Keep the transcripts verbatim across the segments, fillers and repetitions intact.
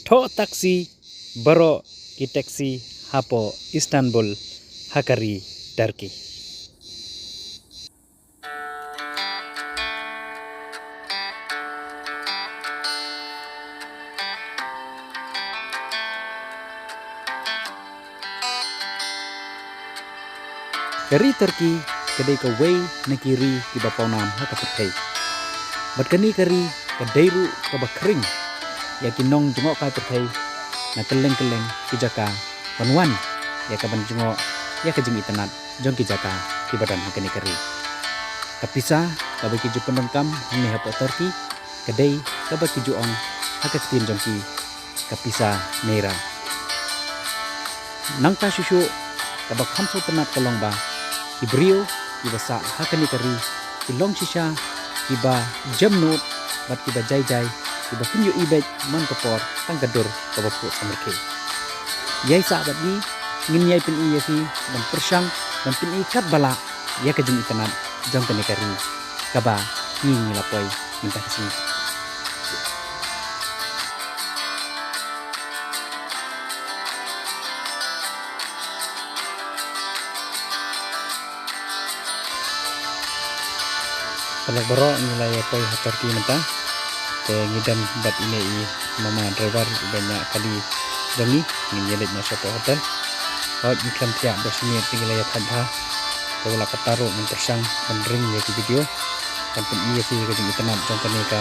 Thoh taxi, baroh ki taxi hapoh Istanbul ha ka ri Turkey. Ka ri Turkey ka dei kawei na ki ri kiba pawnam ha ka pyrthei. Bad kane ka ri ka dei ruh kaba khring ïa ki nongjngohkai pyrthei na kylleng kylleng ki jaka ban wan ïa ka ban jngoh ïa ka jingitynnad jong ki jaka kiba don ha kane ka ri. Ka pisa kaba ki ju pyndonkam hangne hapoh Turkey ka dei kaba ki ju ong ha ka ktien jong ki ka pisa naira. Nangta shuh shuh kaba kham sngewtynnat ka long ba ki briew kiba sah ha kane ka ri ki long shisha kiba jemnud bad kiba jai jai, kiba pynïohi beit man ka por tang ka dur kaba phuh samrkhie. Ïai sah bad ngi, ngin ïai pyni ïa phi ban pyrshang, ban pyni katba lah ïa ka jingitynnad jong kane ka ri kaba ngi ngi la poi mynta ka sngi. Paralok baroh, ngi la ïa poi ha Turkey mynta. Te ngi don bad ine i mama driver iba ñiah kali jong ngi, ngin ïa leit noh sha ka hotel. Hooid, ngi khlem thiah ba shimiet te ngi la ïa thait bha. Te wat la katta ruh ngin pyrshang ban ring ïa ki video ban pyni ïa phi ka jingitynnad jong kane ka,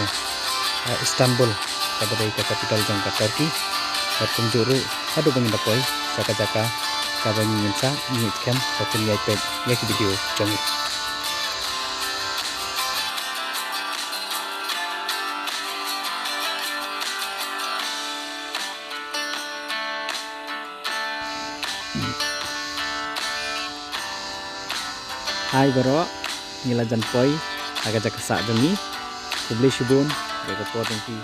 ah, Istanbul, kaba dei ka capital jong ka Turkey. Bad kumjuh ruh haduh ba ngin da poi sha ka jaka kaba ngin sah, ngin ïa skhem ba phin ïa peit ïa ki video jong ngi. Hai baroh, ngi la jan poi ha ka jaka sah jong ngi. Khublei shibun ïa ka por jong phi.